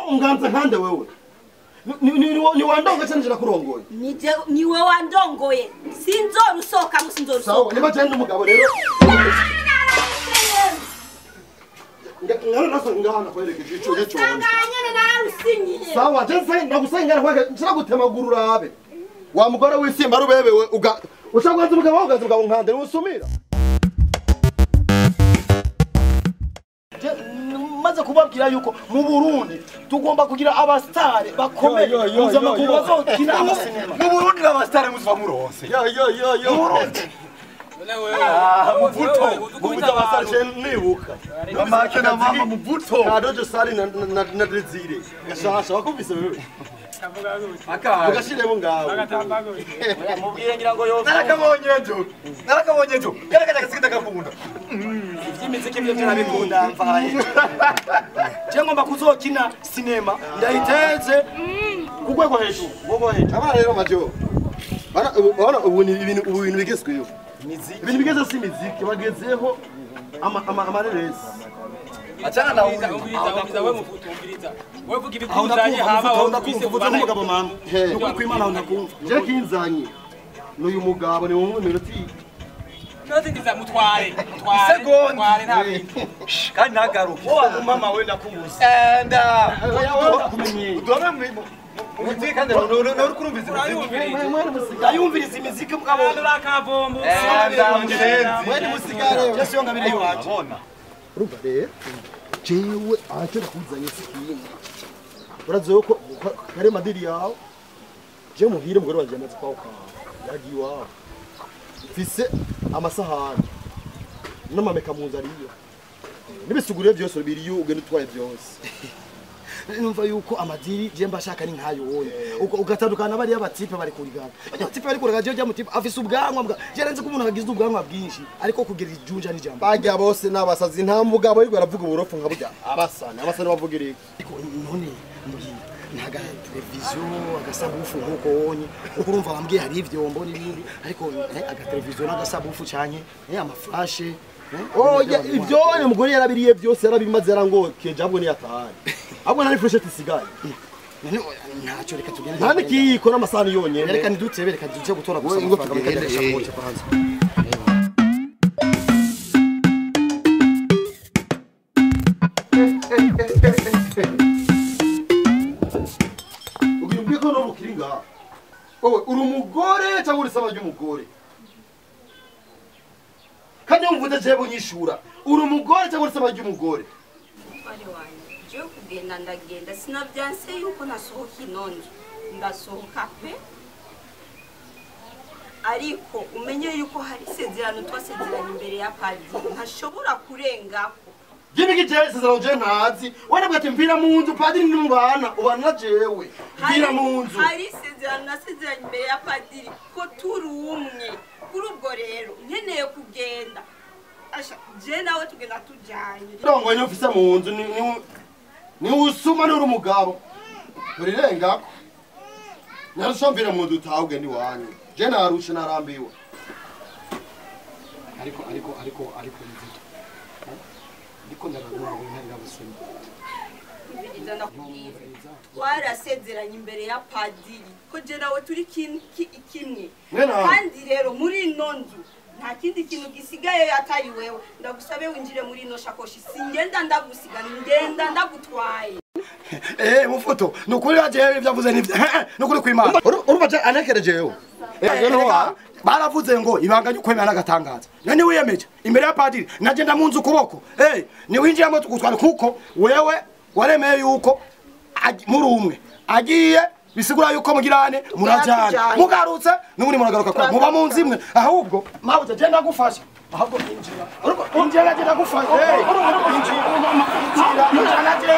Unganza nkande wewe. Ni wandongo cyane jira kurongoye. Ni wewe wandongoye. Sinzorusoka musinzorusoka. Sawa, niba cyane umugabo rero. Ngara naso ngana kwerekeje ico cyo. Nganyene nararusinyiye. Sawa, je nse ndagusengera kweke nshira gutemagurura abe. Wa mugore w'isimba rubebewe uga ushaka umugabo wawe ugaza umugabo nkande usumira. Maze kubabwira yuko mu Burundi tugomba kugira abastare bakomeye mpuzamakungu bazokina amasinema. Mu Burundi abastare muziva muronse. Yo yo yo yo. Burundi. Muvuto, muvuto abastare nibuka. Mama ke na mama muvuto. Kadojo sari na Desire. Gashasha wakumvise wewe. Aka. Ugashiremo ngawe. Mubwire ngira ngo yo. Narakabonye ejo. Narakabonye ejo. Yarakaje gasigita gakunda. Ivy'imiziki byo nabikunda mvaye. Je ngomba kuzokina sinema ndayiteze ku rwego hejuru. Rwego hejuru. Abana rero majo. Bana bana ubu ni ibintu ubu ibintu bigezweho. Miziki. Ibintu bigeze si miziki bagezeho ama amareresi. Achana na huyu. Umviriza wewe mufuto umviriza. Wewe vuga ibikuzanye haba ndakumva uvuze nk'umugabo mama. Nukuri kw'Imana ndakumva. Je kinzanye. N'uyu mugabo ni wowe minota Nozingiza mutware. Mutware. Mutware nta bintu. Kandi ntagaruke. Wowe mama we ndakubuza. Enda. Ndakumenyeye. Udome muziki kandi no kurumviza imiziki. Ndayumviriza imiziki mugabo. Nakavombo. Enda mshenzi. Mwene musigare. Jesu yongabire iwacu. Urumva rero jewe aje nakuzanye sikini. Urazi yuko kare madiri yawe je muhire umugore wanje yamaze kwahuka yagiye iwawe. Mfise amasahani n'amameka munzariyo n'ibisuguriye byose biriyo ugenda utwaye byose. Numva yuko amadiri je mbashaka ni nkayo wowe ugatandukana bari abatipe bari kurigana. Abatipe bari kurigana je mutipe afise ubwanwa bwa je renze ko umuntu agize ubwanwa bwinshi ariko kugira ijunja ni jambo. Bajya bose nabasazi nta mugabo ariko aravuga uburofu nka burya abasana abasana bavuga iki. Ariko none mbwira ntaga televiziyo agasabufu nkuko wonye uko urumva bambwiye hari ivyombo n'ibindi ariko aga televiziyo n'agasabufu cyanye amaflashe. Oya ivyo umugore yarabiriye byose yarabimaze yarangokeje ahubwo ni yatahari. Ahubwo nari fresh isigaye. None ntacyo reka tugende. Nta nikiyiko n'amasahani yonyene. Reka ndutebe reka duje gutora gusa amafaranga mukajya kwanza. Ugira ubwiko no bukiringa. Wowe uri umugore cyangwa uri saba ry'umugore? Kandi umvuze je bunyishura. Uri umugore cyangwa uri saba ry'umugore? Wari wanje. Je kugenda ndagenda sinavyanse yuko nasohoka inonje. Ndasohoka pe. Ariko umenye yuko hari isezerano twasezeranye imbere ya padiri ntashobora kurengako. Jimmy je isezerano je ntazi. Wenda bwati mvira mu nzu padiri n'umubana ubana jewe. Mvira mu nzu. Hari isezerano nasezeranye imbere ya padiri ko turi umwe. Kuri ubwo rero nkeneye kugenda. Asha je nawe tugenda tujanye. Ndongo ni ufise mu nzu ni usuma n'uri umugabo. Urirengako. Narusha mvira mu nzu utaha ugenda iwanyu. Je narusha narambiwe. Ariko ariko ariko ariko mvuto. Ndiko ndarabona ngo ntarira busema. Twarasezeranye imbere ya padiri ko je nawe turi kimwe. Kandi rero muri ino nzu nta kindi kintu gisigaye atari wewe. Ndagusabe winjire muri ino shakoshi. Singenda ndagusiga ngenda ndagutwaye. Mufoto nukuri aje ibyavuze nivyo nukuri kw'Imana. Urumva je anekerejeyo. Baravuze ngo ibanga ry'ukwemera n'agatangaza. None wiyemeje imbere ya padiri nagenda mu nzu kuboko. Ni winjiramo tugutwara kuko wewe waremeye yuko muri umwe agiye bisigura yuko mugirane murajana. Mugarutse n'ubundi muragaruka kwa muba mu nzu imwe ahubwo mabuze je ndagufasha. Ahubwo injira. Injira naje ndagufasha. Injira. Injira. Injira naje.